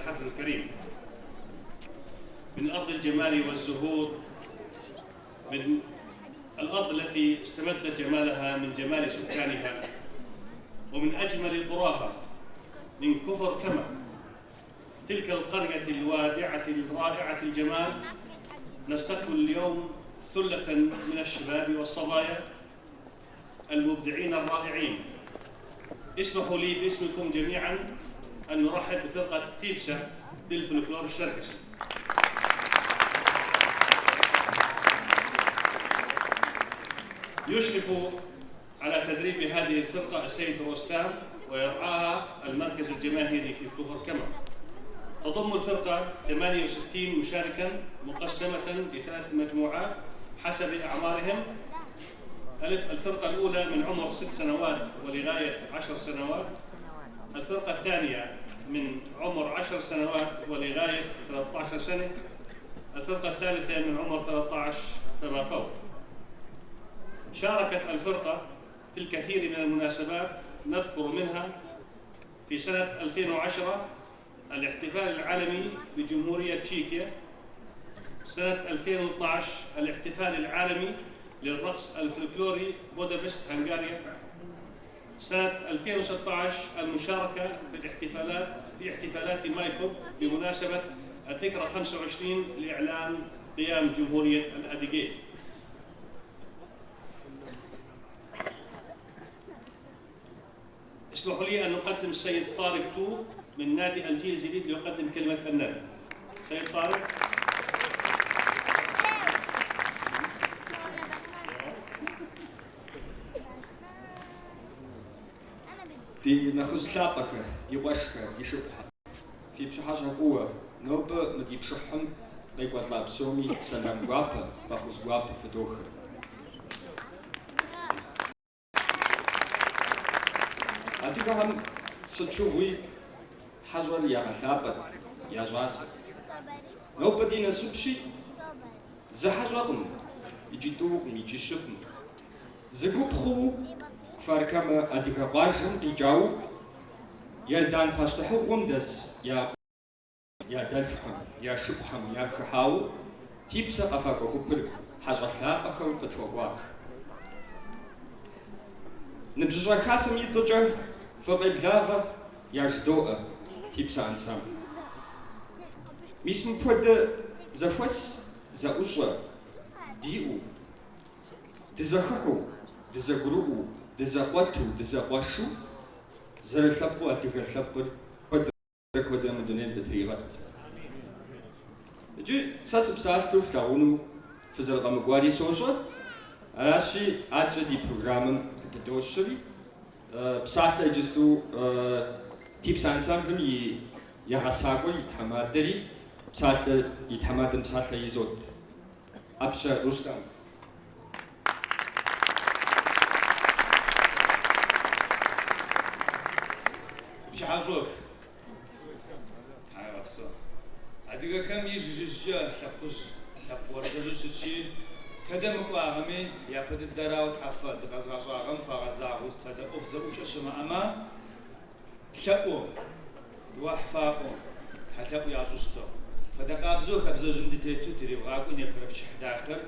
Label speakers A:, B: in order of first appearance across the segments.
A: الحفل الكريم. من أرض الجمال والزهور، من الأرض التي استمدت جمالها من جمال سكانها، ومن أجمل قراها، من كفر كما، تلك القرية الوادعة الرائعة الجمال، نستقبل اليوم ثلة من الشباب والصبايا المبدعين الرائعين. اسمحوا لي باسمكم جميعا أن نرحب بفرقة تيبسا للفلكلور الشركسي. يشرف على تدريب هذه الفرقة السيد روستام، ويرعاها المركز الجماهيري في كفر كما. تضم الفرقة 68 مشاركا مقسمة لثلاث مجموعات حسب أعمارهم. ألف، الفرقة الأولى من عمر 6 سنوات ولغاية 10 سنوات. الفرقة الثانية من عمر 10 سنوات ولغاية 13 سنة. الفرقة الثالثة من عمر 13 فما فوق. شاركت الفرقة في الكثير من المناسبات، نذكر منها في سنة 2010 الاحتفال العالمي بجمهورية تشيكيا، سنة 2012 الاحتفال العالمي للرقص الفلكلوري بودابست هنغاريا، سنة 2016 المشاركة في الاحتفالات في احتفالات مايكوب بمناسبة الذكرى 25 لإعلان قيام جمهورية الأديجي. اسمحوا لي أن نقدم السيد طارق تو من نادي الجيل الجديد ليقدم كلمة النادي. سيد طارق.
B: Ди нэхъыжь лъапӏэхэ, ди къуэшхэ, ди шыпхъухэ, фи пщыхьэщхьэ фӏыуэ, нобэ мы ди пшыхьым къекӏуэлӏа псоми сэлам гуапэ, фӏэхъус гуапэ фыдохыр. Адыгэхэм сыт щыгъуи хьэщӏэр ягъэлъапӏэт, я щӏасэт. Нобэ ди насыпщи, зы хьэщӏэкъым, икӏи тӏукъым, икӏи щыкъым. Зы гуп хъуу Кфар-Камэ адыгэ къуажэм къикӏауэ Иордан пащтыхьыгъуэм дэс я я дэлъхухэм, я шыпхъухэм яхыхьауэ Типсэ къэфакӏуэ гупыр хьэщӏэ лъапӏэхэу къытхуэкӏуах. Ныбжьыщӏэ хасэм и цӏэкӏэ фыкъеблагъэ яжыдоӏэ Типсэ ансамбль. Мис мыпхуэдэ зэхуэс, зэӏущӏэ диӏэу, дызэхыхьэу, дызэгурыӏуэу, дызэкъуэту, дызэкъуэшу зэрылъэпкъыу адыгэ лъэпкъыр куэдрэ куэдрэ мы дунейм дытригъэт. Иджы сэ сыпсалъэу флъагъуну фызэрыкъэмыкӏуари сощӏэ, аращи, адэкӏэ ди программэм къыпыдощэри, псалъэ иджысту Типсэ ансамблым и егъэсакӏуэр, и тхьэмадэри, псалъэ, и тхьэмадэм псалъэ изот. Ӏэпщэ Рустам.
C: Пщыхьэщӏэх. Тхьэегъэпсэу. Адыгэхэм ижь-ижьыжькӏэ лъэпкъыжь, лъэпкъ уэрэдыжьу щытщи, тэдэ мыкӏуагъэми, япэ дыдэрауэ Тхьэфэ дыкъэзыгъэщӏагъэм хуагъэзагъэу сыт фэдэ ӏуэху зэӏукӏэ щымыӏэмэ, Лъэӏу, дыуахь фаӏуэу, тхьэлъэӏу ящӏу щытыгъ. Фэдэ къабзэу хабзэжьым дытету тыригъакӏуи непэрэ пчыхь дахэр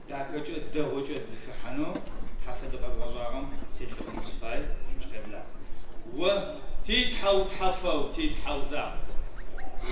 C: дахэкӏэ, дэгъукӏэ дызэхыхьэнэу Тхьэфэ дыкъэзгъэщӏагъэм селъэӏуну сыфай, шъукъеблагъ. О, ти Тхьэу Тхьэфэу, ти Тхьэу закъу!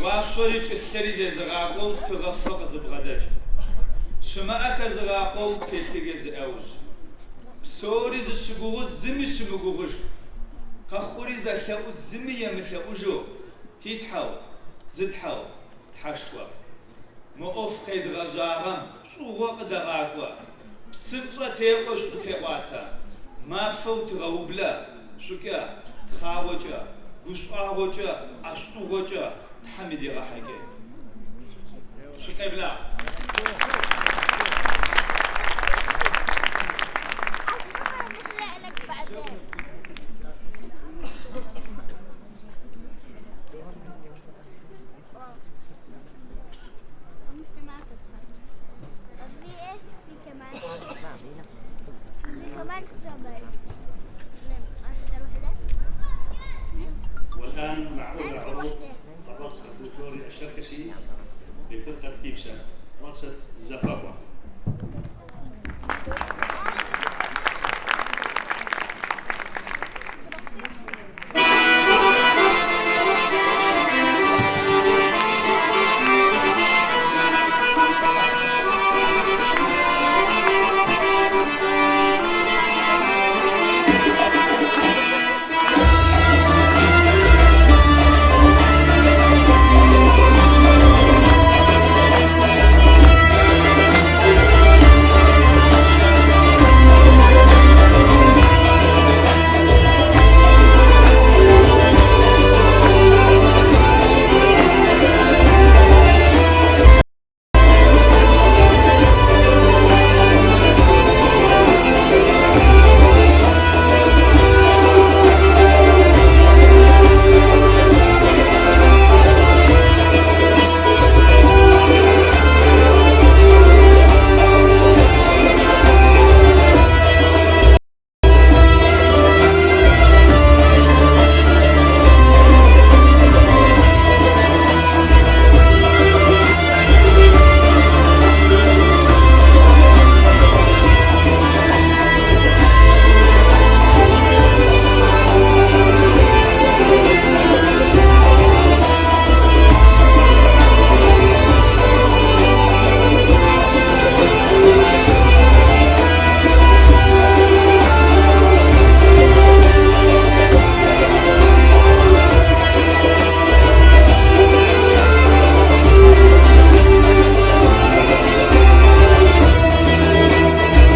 C: Уашъори чӏылъэри зезыгъакӏоу тыгъэфэ къызыбгъэдэкӏ. Щымыӏэ хэзыгъахъоу телъыге зыӏэужь. Псори зыщыгугъыу зыми щымыгугъыж, къэхъури зэлъэӏуу зыми емылъэӏужу, ти Тхьэу, зы Тхьэу, Тхьэшхуэ. Мы ӏоф къедгъэжьагъэм шӏугъо къыдэгъакӏо, псынкӏэ теӏо шӏу теӏуатэ, мафэу тыгъэублэ, шӏукӏэ, тхъагъокӏэ, гушӏуагъокӏэ, ӏэшӏугъокӏэ Тхьэм идегъэхьэкӏэ. Шъукъеблагъ.
A: والآن مع أولى عروض الرقص الفلكلوري. لفرقة تيبسا رقصة زفاكوا.